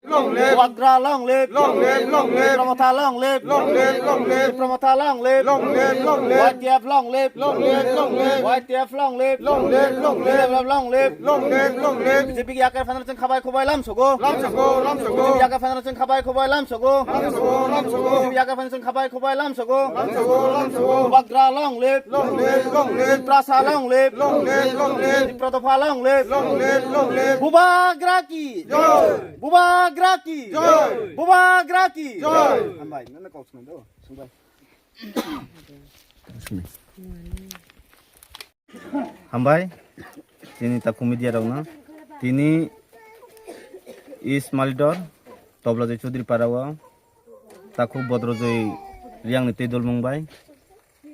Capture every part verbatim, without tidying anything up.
Long live! Bubagra long live! Long live, long live! Tipra Motha long live! Long live, long live! Tipra Motha long live! Long live, long live! Y T F long live! Long live, long live! Y T F long live! Long live, long live! Long live, long live! B J P yakai phaina chwng khabai khubai lam sogo. Lam sogo, lam sogo! B J P yakai phaina chwng khabai khubai lam sogo. Lam sogo, lam sogo! B J P yakai phaina chwng khabai khubai lam sogo. Lam sogo, lam sogo! Bubagra long live! Long live, long live! Tiprasa long live! Long live, long live! Tipra Dopha long live! Long live, long live! Bubagra ki! Joy! Bubagra ki! Joy! Bubagra ki! Joy! Hambai, nana kok swnam do, swngbai. Hambai, tini takhuk media rokno, tini East Malidor, Toblajoi Chaudhary Para o, takhuk Bodrojoy Reang ni twi dulmung bai,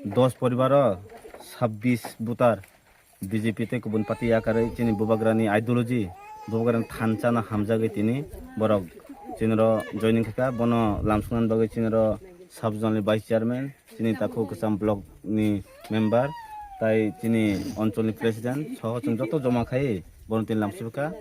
dos poribar o sabbish voter B J P tei kubun party yakarwi chini Bubagrani ideology, Bubagrani thansa no hamjagwi tini borok chini ro joining khaikha, bono lamsoknani bagwi chini ro sub zonal ni vice chairman, chini takhuk kwcham block ni member, tai chini onchol ni president soho chwng joto joma khai bono tini lamsokha.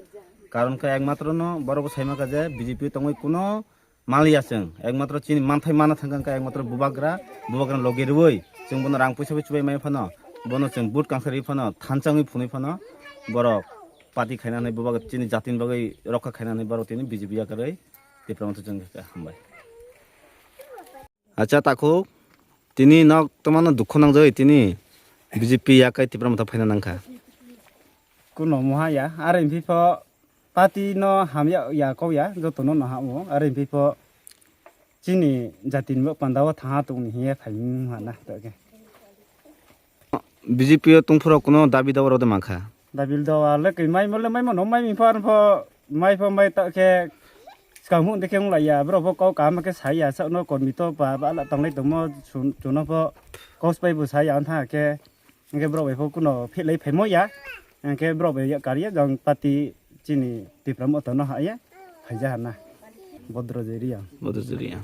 Karon khe ekmatro no borok bo saimaka je B J P tongwi kuno maliya chwng, ekmatro chini manthai mana thangkha wngkha ekmatro Bubagra, Bubagra logi rwui chwng bono rang puisa bai chubai mai phano, bono chwng vote kangsa rwi phano, thansa wngwi phunui phano, borok party khaina hinwi Bubagra chini jatini bagwi rokha khaina hinwi borok tini B J P yakarwi Tipra Motha chwng kha. Hambai. Acha takhuk, tini nok twmano dukho nangjagwi tini B J P yakai Tipra Motha phaina nangkha. Kuno moha ya, are hwnphi pho party no hamya ya kok ya, joto no no hamo, are hwnphi pho chini jati ni bo panda o thanha tong ni hiye phai mung hana to ke. B J P o tongphuru kuno dabi dawa rok de mankha. Dabi dawa le kai mai mo le mai mo no mai mi pho ar pho mai pho mai ta khe skang hung de khe wng lai ya, bro pho kok kaham khe sai ya, sa no kormi to ba ba la tong lai tong mo chun-, chuno pho kos pai bo sai ya wng tha khe. Hingke borok bai pho kuno phelai phaimo ya. Hingke borok bai ya kariya jang party chini Tipra Motha no haya. Phaija hana. Bodro Jeriya. Bodro Jeriya.